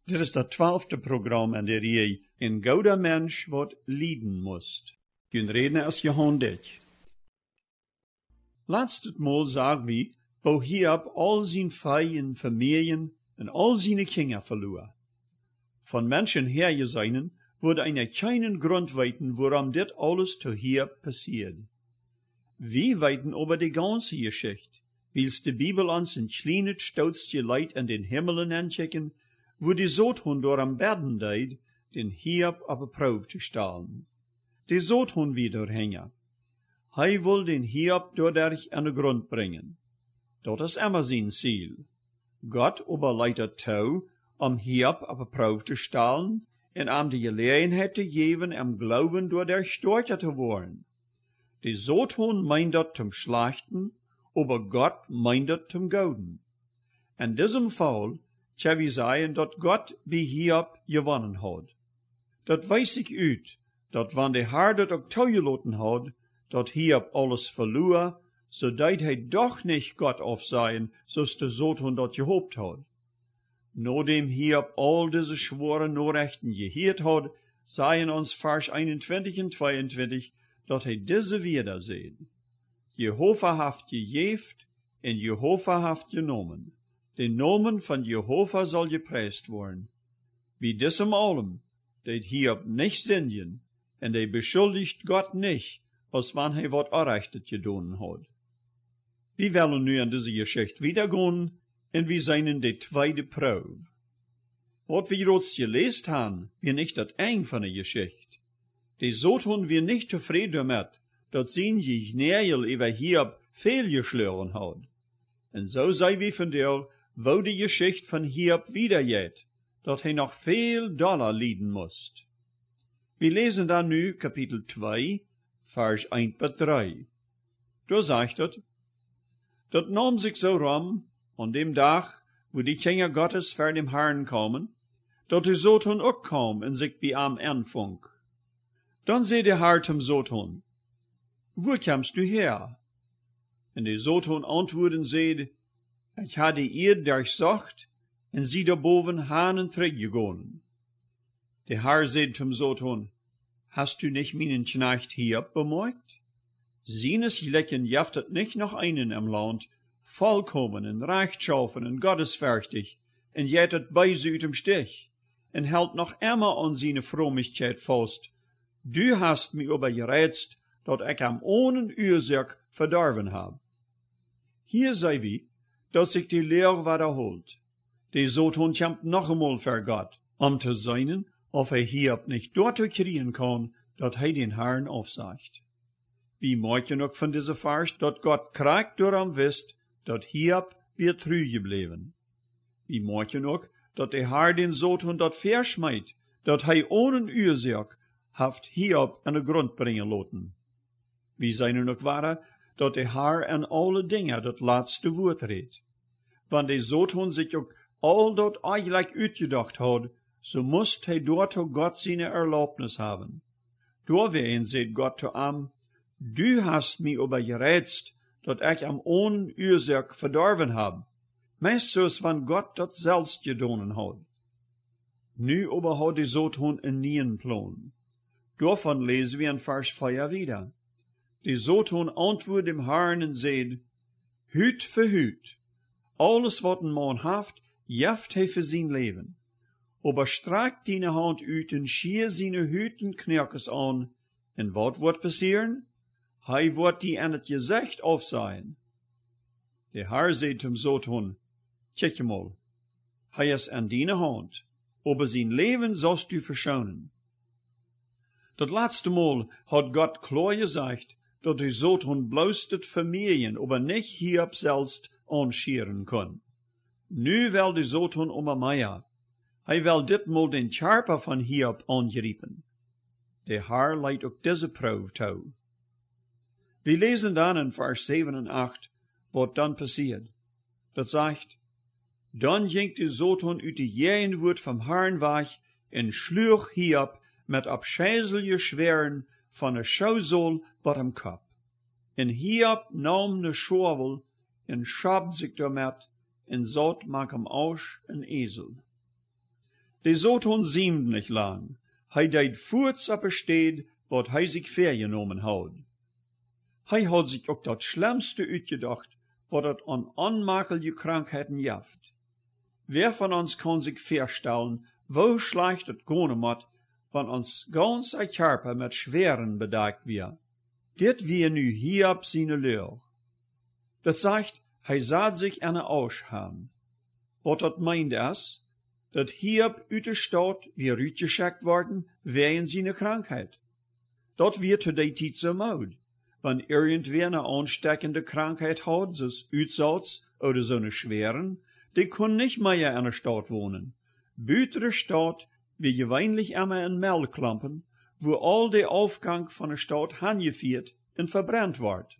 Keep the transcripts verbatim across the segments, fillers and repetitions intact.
Dit es daut twalfte Program en de Rieej: Een gooda Mensch, waut lieden must. Jun Rädna es Johan Dyck. Latstet Mol sag wie, woo Hiob aul sien Vee un Famielje un aul siene Kjinja veloa. Von Menschen häa jeseenen wudd eena kjeenen Grunt weeten, wuarom dit aules to Hiob passieed. Wie weeten oba de gaunse Jeschicht, wiels de Bibel ons een kjlienet Stootje leet en dän Himmel nenkjikjen, wua de Soton doarom bäden deed, dän Hiob oppe Proow to stalen. De Soton wia doahinja. Hee wull dän Hiob doaderch aun de Grunt brinjen. Daut es emma sien Ziel. Gott oba leet daut too, om Hiob oppe Proow to stalen un am de Jeläajenheit to jäwen, em Gloowen doaderch stoakja to woaren. De Soton meent daut toom Schlajchten, oba Gott meent daut toom Gooden. En disem Faul kjenn wie sajen, daut Gott bie Hiob jewonnen haud. Daut wees sikj ut, daut wan de Har daut uk toojeloten haud, daut Hiob aules veloa, soo deed hee doch nich Gott aufsajen, soo aus de Soton daut jehopt haud. Nodäm Hiob aul dise schwoare Norechten jehieet haud, sajen ons Varsch eenuntwintich un tweeuntwintich, daut hee dise Wieed säd: Jehova haft jejäft un Jehova haft jenomen. De Nomen von Jehova saul jepriest woaren. Bie disem aulem deed Hiob nich sindjen un hee beschuldicht Gott nich, aus wan hee waut Orrajchtet jedonen haud. Wie wellen nu en dise Jeschicht wieda gonen un wie seenen de tweede Proow. Waut wie jrods jeläst han, wia nich daut Enj von de Jeschicht. De Soton wia nich tofräd doamet, daut sien Jejnäajel äwa Hiob väl jeschloagen haud. Un soo seenen wie vondoag, woo de Jeschicht von Hiob wieda jeit, daut hee noch väl dolla lieden must. Wie läsen dan nu Kapitel twee, Varsch eent bat dree. Doa sajcht et: Daut neem sikj soo rom, aun däm Dach, wua de Kjinja Gottes ver däm Harn kaumen, daut de Soton uk kaum un sikj bie am enfunk. Dan säd de Har toom Soton: Wua kjemst du häa? Un de Soton auntwuad un säd: Ekj ha de Ieed derchsocht un sie doa bowen han un trigj jegonen. De Har säd toom Soton: Hast du nich mienen Kjnajcht Hiob bemoakjt? Sienesjlikjen jeft et nich noch eenen em Launt, volkomen un rajchtschaufen un gottesferchtich, un jeit daut Beese ut däm Stich, un helt noch emma aun siene Fromichkjeit faust. Du hast mie oba jereizt, daut ekj am onen Uasoak vedorwen hab. Hia seenen wie, daut sikj de Loag wadaholt. De Soton kjemt noch emol ver Gott, om to seenen, auf hee Hiob nich doatoo kjrieen kaun, daut hee dän Harn aufsajcht. Wie moakjen uk von dise Varsch, daut Gott krakjt doarom wist, daut Hiob wia tru jebläwen. Wie moakjen uk, daut de Har dän Soton daut väaschmeet, daut hee onen Uasoak haft Hiob aun de Grunt brinjen loten. Wie seenen uk wada, daut de Har en aule Dinja daut latste Wuat rät. Wan de Soton sikj uk aul daut Onjlekj utjedocht haud, soo must hee doatoo Gott siene Erlaubnis haben. Doawäajen säd Gott to am: Du hast mie oba jereizt, daut ekj am onen Uasoak vedorwen hab. Meist soo aus wan Gott daut selfst jedonen haud. Nu oba haud de Soton een nieen Plon. Doavon läsen wie en Varsch vea wieda. De Soton auntwuad däm Harn un säd: Hut fa Hut. Aules waut een Maun haft, jeft hee fa sien Läwen. Oba strakj diene Haunt ut un schia siene Hut un Knoakes aun, un waut woat passieren? Hee woat die aun daut Jesecht aufsajen. De Har säd toom Soton: Kjikj emol, hee es en diene Haunt, oba sien Läwen saust du veschoonen. Daut latste Mol haud Gott kloa jesajcht, daut de Soton bloos daut Vemäajen, oba nich Hiob selfst aunschieren kunn. Nu well de Soton emma mea. Hee well ditmol dän Kjarpa von Hiob aunjriepen. De Har leet uk dise Proow too. Wie läsen dan en Varsch säwen un acht, waut dan passieed. Daut sajcht: Dan jinkj de Soton ut de Jäajenwuat vom Harn wajch un schluach Hiob met aufscheiselje Schwäaren von de Schoosool bat em Kopp. Un Hiob neem ne Schowel un schobd sikj doamet un saut mank em Asch un Äsel. De Soton sieemd nich lang. Hee deed fuats opp de Städ, waut hee sikj väajenomen haud. Hee haud sikj uk daut schlemste utjedocht, waut daut aun onmakelje Krankheiten jeft. Wäa von ons kaun sikj väastalen, woo schlajcht daut gonen mott, wan ons gaunza Kjarpa met Schwäaren bedakjt wia? Dit wia nu Hiob siene Loag. Daut sajcht, hee sad sikj enne Ausch han. Waut daut meent es, daut Hiob ut de Staut wia rutjeschekjt worden wäajen siene Krankheit. Daut wia to dee Tiet soo Mood. Wan irjentwäa ne aunstekjende Krankheit haud, soo aus Utsauz ooda soone schwoare, dee kunn nich mea enne Staut wonen. Buta de Staut wia jeweenlich emma een Mellklompen, wua aul de Aufgank von de Staut hanjefieet un vebrent wort.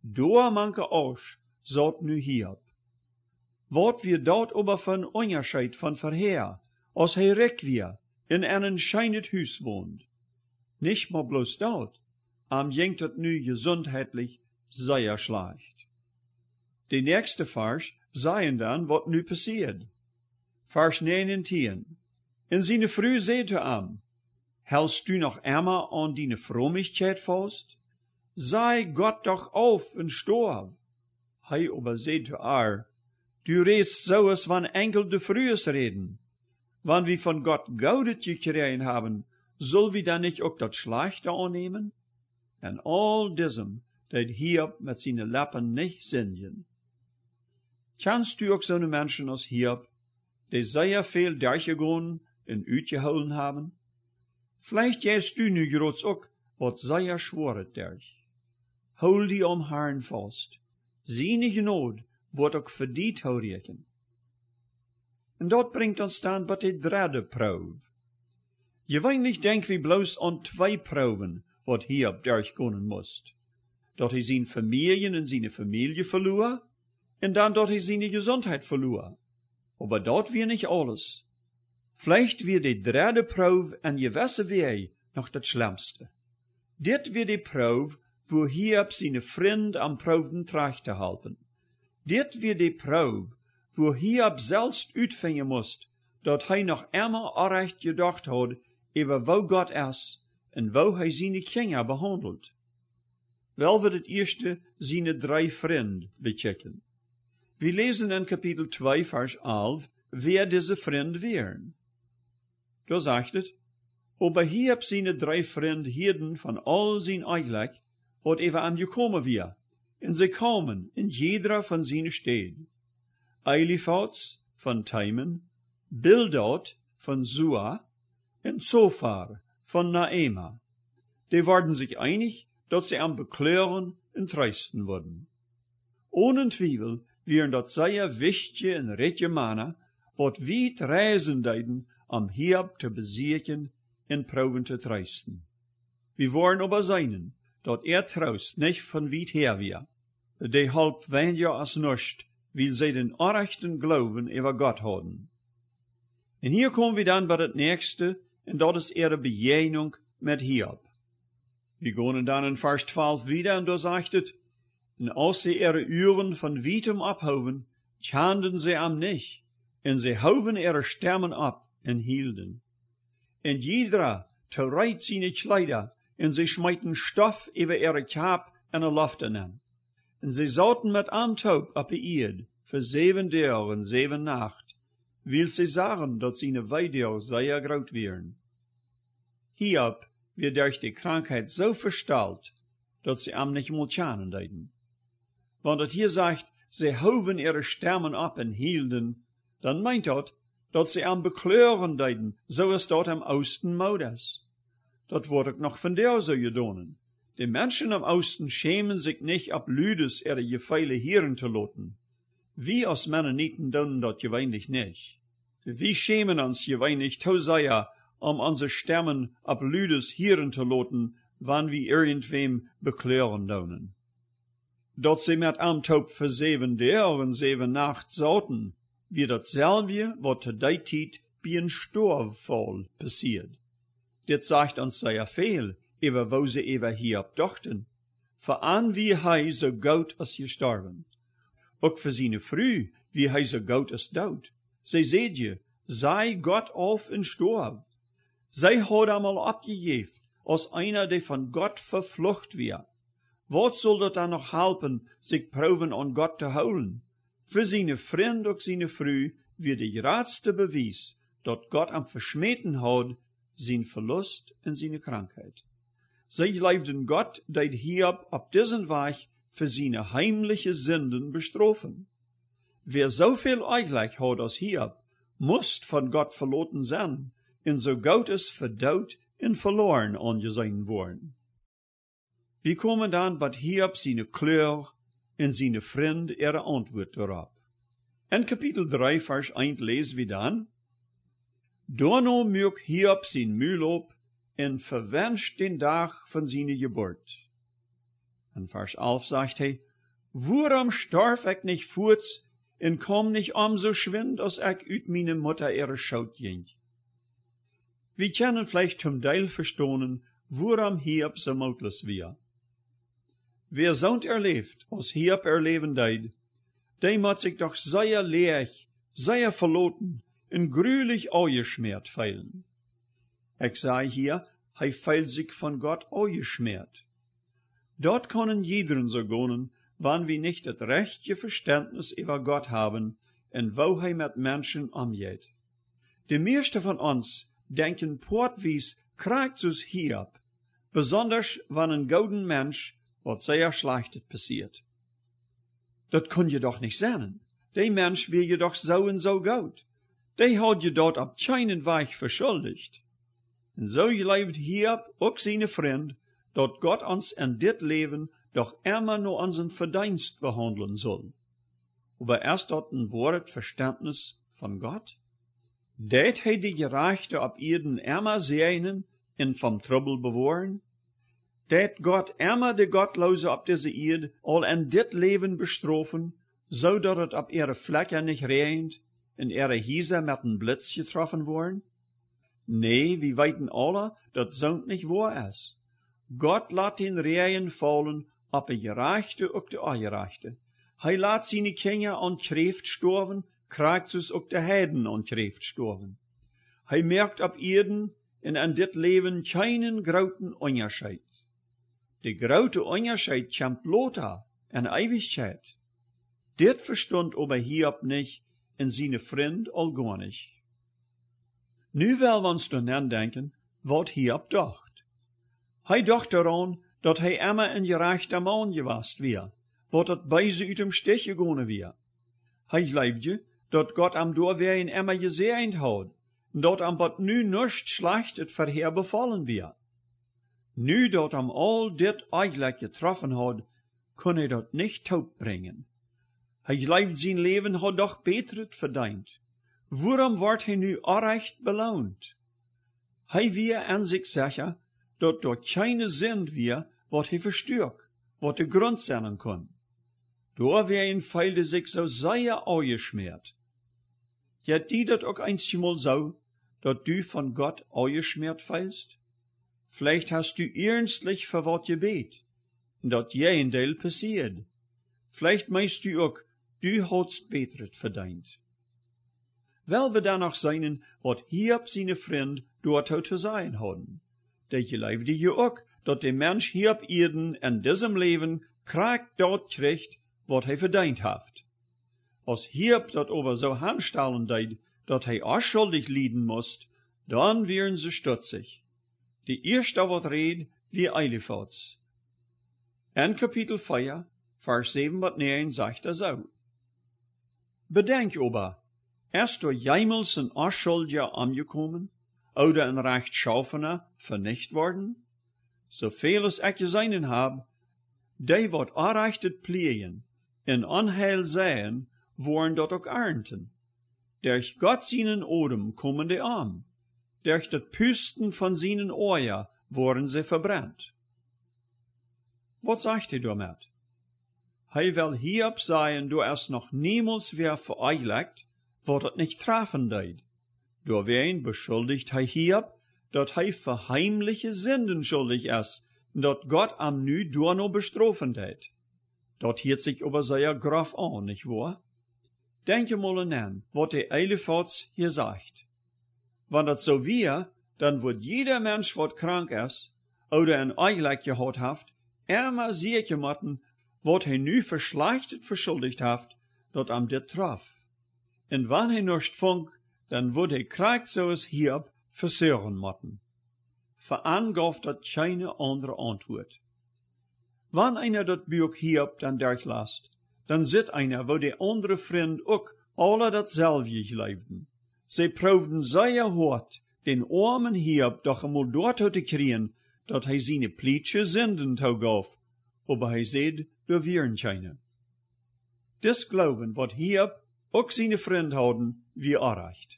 Doa mank de Ausch saut nu Hiob. Waut wia daut oba fa een Unjascheet von verhäa, aus hee rikj wia un en een scheenet Hus wond? Nich mau bloos daut, am jinkj daut nu jesundheitlich sea schlajcht. De näakjste Varsch sajen dan, waut nu passieed. Varsch näajen un tieen. Un siene Fru säd to am: Helst du noch emma aun diene Fromichkjeit faust? Saj Gott doch auf un stoaw. Hee oba säd to ar: Du rätst soo aus wan enkel de Frues räden. Wan wie von Gott Goodet jekjräajen haben, sull wie dan nich uk daut Schlajchte aunnämen? En aul disem deed Hiob met siene Leppen nich sindjen. Kjanst du uk soone Menschen aus Hiob, dee sea väl derchjegonen un utjehoolen haben? Veleicht jeist du nu jrod uk waut sea Schwoaret derch. Hool die aum Harn faust. Siene Jnod woat uk fa die toorieekjen. Un daut brinjt ons dan bie de dredde Proow. Jeweenlich denkj wie bloos aun twee Proowen, waut Hiob derchgonen must. Daut hee sien Vemäajen un siene Famielje veloa, un dan daut hee siene Jesundheit veloa. Oba daut wia nich aules. Veleicht wia de dredde Proow en jewesse Wäaj noch daut schlemste. Dit wia de Proow, wua Hiob siene Frind am proowden trajcht to halpen. Dit wia de Proow, wua Hiob selfst utfinjen must, daut hee noch emma orrajcht jedocht haud äwa woo Gott es un woo hee siene Kjinja behaundelt. Well wie daut ieeschte siene dree Frind bekjikjen. Wie läsen en Kapitel twee, Varsch alf, wäa dise Frind wieren. Doa sajcht et: Oba Hiob siene dree Frind hieeden von aul sien Onjlekj, waut äwa am jekomen wia, un see kaumen en jiedra von siene Städ: Elifas von Teman, Bildad von Sua un Zofar von Naama. Dee worden sikj eenich, daut see am bekloagen un treesten wudden. Onen Twiewel wieren daut sea wichtje un rikje Mana, waut wiet reisen deeden, om Hiob to besieekjen un proowen to treesten. Wie woaren oba seenen, daut äa Troost nich von wiet häa wia. Dee holp weinja aus nuscht, wiels see dän orrajchten Gloowen äwa Gott hauden. Un hia komen wie dan bie daut näakjste, un daut es äare Bejäajnunk met Hiob. Wie gonen dan en Varsch twalf wieda, un doa sajcht et: Un aus see äare Uagen von wietem opphoowen, kjanden see am nich, un see hoowen äare Stemmen opp un hielden. Un jiedra toreet siene Kjleeda, un see schmeeten Stoff äwa äare Kjap enne Loft enenn. Un see sauten met am toop opp de Ieed fa säwen Doag un säwen Nacht, wiels see sagen, daut siene Weedoag sea groot wieren. Hiob wia derch de Krankheit soo vestalt, daut see am nich mol kjanen deeden. Wan daut hia sajcht, see hoowen äare Stemmen opp un hielden, dan meent daut, daut see am bekloagen deeden, soo aus daut em Oosten Mood es. Daut woat uk noch vondoag soo jedonen. De Menschen em Oosten schämen sikj nich, opp ludes äare Jefeele hieren to loten. Wie aus Mennoniten doonen daut jeweenlich nich. Wie schämen ons jeweenlich too sea, om onse Stemmen opp ludes hieren to loten, wan wie irjentwäm bekloagen doonen. Daut see met am toop fa säwen Doag un säwen Nacht sauten, wia daut selwje, waut to dee Tiet bie een Stoawfaul passieed. Dit sajcht ons sea väl äwa woo see äwa Hiob dochten. Fa an wia hee soo goot aus jestorwen. Uk fa siene Fru wia hee soo goot aus doot. See säd je, Saj Gott auf un stoaw. See haud am aul oppjejäft, aus eena, dee von Gott veflucht wia. Waut sull daut dan noch halpen, sikj proowen aun Gott to hoolen? Fa siene Frind, uk siene Fru, wia de jratste Bewies, daut Gott am veschmäten haud, sien Velust un siene Krankheit. See jleewden, Gott deed Hiob opp disen Wajch fa siene heimliche Sinden bestrofen. Wäa soo väl Onjlekj haud aus Hiob, must von Gott veloten sennen un soo goot aus fa doot un veloaren aunjeseenen woaren. Wie komen dan bie Hiob siene Kloag un siene Frind äare Auntwuat doaropp. En Kapitel dree, Varsch eent läs wie dan: Doano muak Hiob sien Mul op un vewenscht dän Dach von siene Jeburt. En Varsch alf sajcht hee: Wuarom storf ekj nich fuaz un kaum nich om soo schwind, aus ekj ut miene Mutta äare Schoot jinkj? Wie kjennen veleicht toom Deel vestonen, wuarom Hiob soo mootloos wia. Wäa soont erläft, aus Hiob erläwen deed, dee mott sikj doch sea läach, sea veloten un grulich aunjeschmäat feelen. Ekj saj hia, hee feeld sikj von Gott aunjeschmäat. Daut kaun en jiedren soo gonen, wan wie nich daut rajchte Vestentnis äwa Gott haben un woo hee met Menschen omjeit. De mieeschte von ons denkjen poatwies krakjt soo aus Hiob, besondasch wan en gooden Mensch waut sea Schlajchtet passieet. Daut kunn je doch nich sennen. Dee Mensch wia je doch soo un soo goot. Dee haud je daut opp kjeenen Wajch veschuldicht. Un soo jleewd Hiob, uk siene Frind, daut Gott ons en dit Läwen doch emma no onsen Vedeenst behaundlen sull. Oba es daut en woaret Vestentnis von Gott? Deit hee de Jerajchte opp Ieed emma säajnen un vom Trubbel bewoaren? Deit Gott emma de Gottloose opp dise Ieed aul en dit Läwen bestrofen, soo daut et opp äare Flekja nich räajent un äare Hiesa met en Blitz jetroffen woaren? Nä, wie weeten aula, daut soont nich woa es. Gott lat dän Räajen faulen opp de Jerajchte uk de Onjerajchte. Hee lat siene Kjinja aun Kjräft stoawen, krakjt soo aus uk de Heiden aun Kjräft stoawen. Hee moakt opp Ieed un en dit Läwen kjeenen grooten Unjascheet. De groote Unjascheet kjemt lota, en Eewichkjeit. Dit vestunt oba Hiob nich un siene Frind aul goa nich. Nu well wie ons doaraun denkjen, waut Hiob docht. Hee docht doaraun, daut hee emma en jerajchta Maun jewast wia, waut daut Beese ut däm Stich jegonen wia. Hee jleewd je, daut Gott am doawäajen emma jesäajent haud, un daut am bat nu nuscht Schlajchtet verhäa befolen wia. Nu daut am aul dit Onjlekj jetroffen haud, kunn hee daut nich toopbrinjen. Hee jleewd, sien Läwen haud doch bätret vedeent. Wuarom wort hee nu onrajcht beloont? Hee wia en sikj secha, daut doa kjeene Sind wia, waut hee vestuak, waut de Grunt sennen kunn. Doawäajen feeld hee sikj soo sea aunjeschmäat. Jeit die daut uk eenjemol soo, daut du von Gott aunjeschmäat feelst? Veleicht hast du iernstlich fa waut jebät, un daut Jäajendeel passieed. Veleicht meenst du uk, du haudst bätret vedeent. Well wie dan noch seenen, waut Hiob siene Frind doatoo to sajen hauden. Dee jleewden je uk, daut de Mensch hia opp Ieed en disem Läwen krakjt daut kjricht, waut hee vedeent haft. Aus Hiob daut oba soo hanstalen deed, daut hee onschuldich lieden must, dan wieren see stutzich. De ieeschta, waut räd, wia Elifas. En Kapitel vea, Varsch säwen bat näajen sajcht hee soo: Bedenkj oba, es doa jemols en Onschuldja omjekomen, ooda en Rajchtschaufena venicht worden? Soo väl aus ekj jeseenen hab, dee waut Onrajchtet plieejen un Onheil seien, woaren daut uk arnten. Derch Gott sienen Odem komen dee om. Derch daut Pusten von sienen Oaja woaren see vebrent. Waut sajcht hee doamet? Hee well Hiob sajen, doa es noch niemols wäa veonjlekjt, waut daut nich trafen deed. Doawäajen beschuldicht hee Hiob, daut hee fa heimliche Sinden schuldich es, un daut Gott am nu doano bestrofen deit. Daut hieet sikj oba sea groff aun, nich woa? Denkj emol aun, waut de Elifas hia sajcht. Wan daut soo wia, dan wudd jieda Mensch, waut krank es ooda een Onjlekj jehaut haft, emma sieekjen motten, waut hee nu fa Schlajchtet veschuldicht haft, daut am dit trof. Un wan hee nuscht funk, dan wudd hee krakjt soo aus Hiob vesoagen motten. Fa an gauf daut kjeene aundre Auntwuat. Wan eena daut Buak Hiob dan derchlast, dan sitt eena, woo de aundre Frind uk aula daut selwje jleewden. See proowden sea hoat, dän oamen Hiob doch emol doatoo to kjrieen, daut hee siene plietsche Sinden toogauf, oba hee säd, doa wieren kjeene. Dis Gloowen, waut Hiob uk siene Frind hauden, wia orrajcht.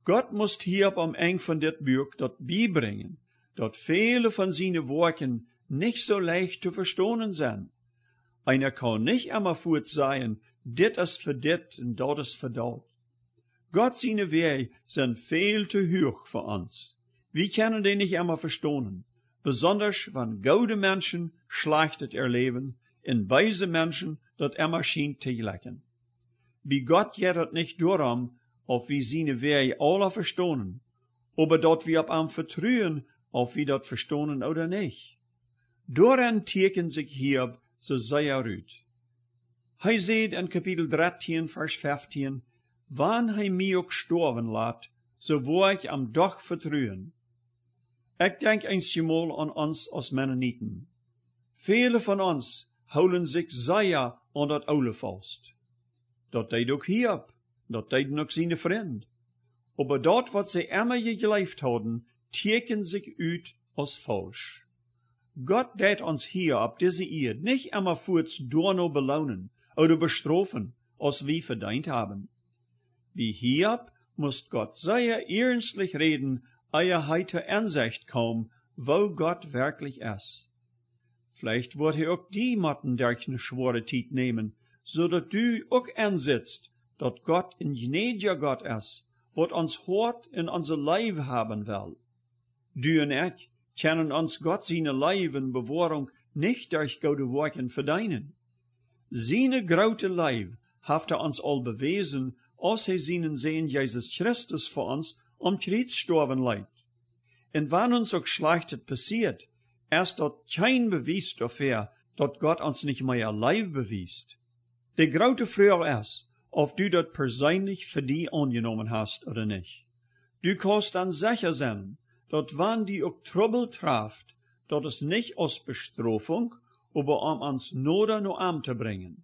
Gott must Hiob aum Enj von dit Buak daut biebrinjen, daut väle von siene Woakjen nich soo leicht to vestonen sent. Eena kaun nich emma fuaz sajen, dit es fa dit un daut es fa daut. Gott siene Wäaj sent väl to huach fa ons. Wie kjennen dee nich emma vestonen, besondasch wan goode Menschen Schlajchtet erläwen un beese Menschen daut emma schient to jlekjen. Bie Gott jeit daut nich doarom, auf wie siene Wäaj aula vestonen, oba daut wie opp am vetruen, auf wie daut vestonen ooda nich. Doaren tieekjent sikj Hiob soo sea rut. Hee säd en Kapitel dartieen, Varsch feftieen: "Wan hee mie uk stoawen lat, soo woa ekj am doch vetruen." Ekj denkj eenjemol aun ons aus Mennoniten. Väle von ons hoolen sikj sea aun daut Oole faust. Daut deed uk Hiob, daut deeden uk siene Frind. Oba daut, waut see emma jejleeft hauden, tieekjent sikj ut aus faulsch. Gott deit ons hia opp dise Ieed nich emma fuaz doano beloonen ooda bestrofen, aus wie vedeent haben. Bie Hiob must Gott sea iernstlich räden, ea hee to Ensecht kjeem, woo Gott werkjlich es. Veleicht woat hee uk die motten derch ne schwoare Tiet nämen, soo daut du uk ensitst, daut Gott een jnädja Gott es, waut ons Hoat un onse Leew haben well. Du un ekj kjennen ons Gott siene Leew un Bewoarunk nich derch goode Woakjen vedeenen. Siene groote Leew haft hee ons aul bewäsen, aus hee sienen Sän Jesus Christus fa ons aum Kjriez stoawen leet. Un wan ons uk Schlajchtet passieet, es daut kjeen Bewies doafäa, daut Gott ons nich mea Leew bewiest. De groote Froag es, auf du daut perseenlich fa die aunjenomen hast ooda nich. Du kaust dan secha sennen, daut wan die uk Trubbel traft, daut es nich aus Bestrofunk, oba om ons noda no am to brinjen.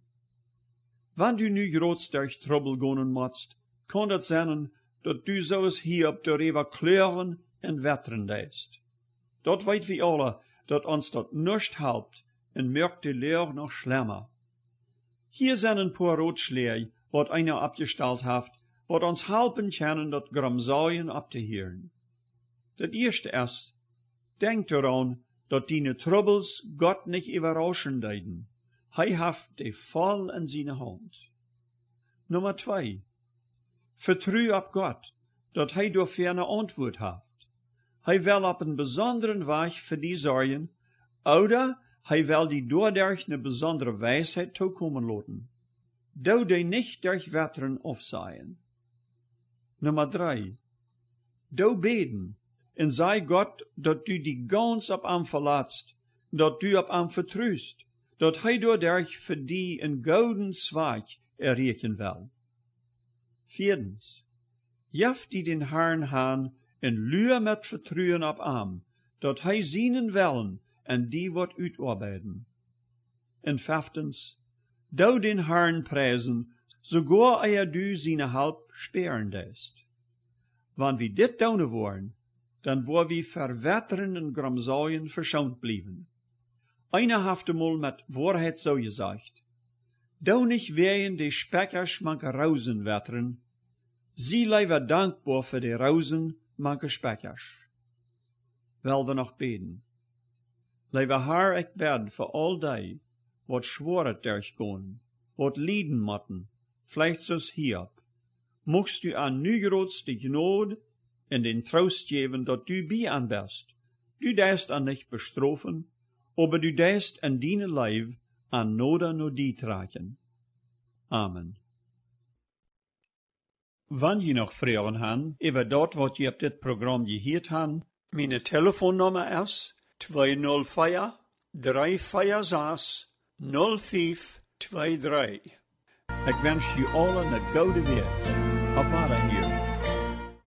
Wan du nu jrods derch Trubbel gonen motst, kaun daut sennen, daut du soo aus Hiob doaräwa kloagen un wettren deist. Daut weet wie aula, daut ons daut nuscht halpt un moakt de Loag noch schlemma. Hia sent een poa Rotschläaj, waut eena oppjestalt haft, waut ons halpen kjennen, daut Gromsajen opptohieren. Daut ieeschte es, denkj doaraun, daut diene Trubbels Gott nich äwarauschen deeden. Hee haft dee voll en siene Haunt. Numma twee. Vetru opp Gott, daut hee doafäa ne Auntwuat haft. Hee well opp een besondren Wajch fa die sorjen, ooda hee well die doaderch ne besondre Weisheit tookomen loten. Doo dee nich derch Wettren aufsajen. Numma dree. Doo bäden un saj Gott, daut du die gaunz opp am velatst, daut du opp am vetrust, daut hee doaderch fa die een gooden Zwakj erreichen well. Vieedens. Jeff die dän Harn han un lua met Vetruen opp am, daut hee sienen Wellen en die woat utoabeiden. Un feftens. Doo dän Harn preisen, soogoa ea du siene Help späaren deist. Wan wie dit doonen woaren, dan woa wie ver Wettren un Gromsajen veschoont bliewen. Eena haft emol met Woarheit soo jesajcht: Doo nich wäajen de Spekjasch mank de Roosen wettren, sie leewa dankboa fa de Roosen mank de Spekjasch. Well wie noch bäden. Leewa Har, ekj bäd fa aul dee, waut Schwoaret derchgonen, waut lieden motten, veleicht soo aus Hiob. Muchst du an nu jrods de Jnod un dän Troost jäwen, daut du bie an best. Du deist an nich bestrofen, oba du deist en diene Leew an noda no die trakjen. Amen. Wan jie noch Froagen han äwa daut, waut jie opp dit Program jehieet han, miene Telefonnumma es twee null vea, dree vea sas, null fief twee dree. Ekj wensch jie aule ne goode Wäakj. Opp Wadahieren.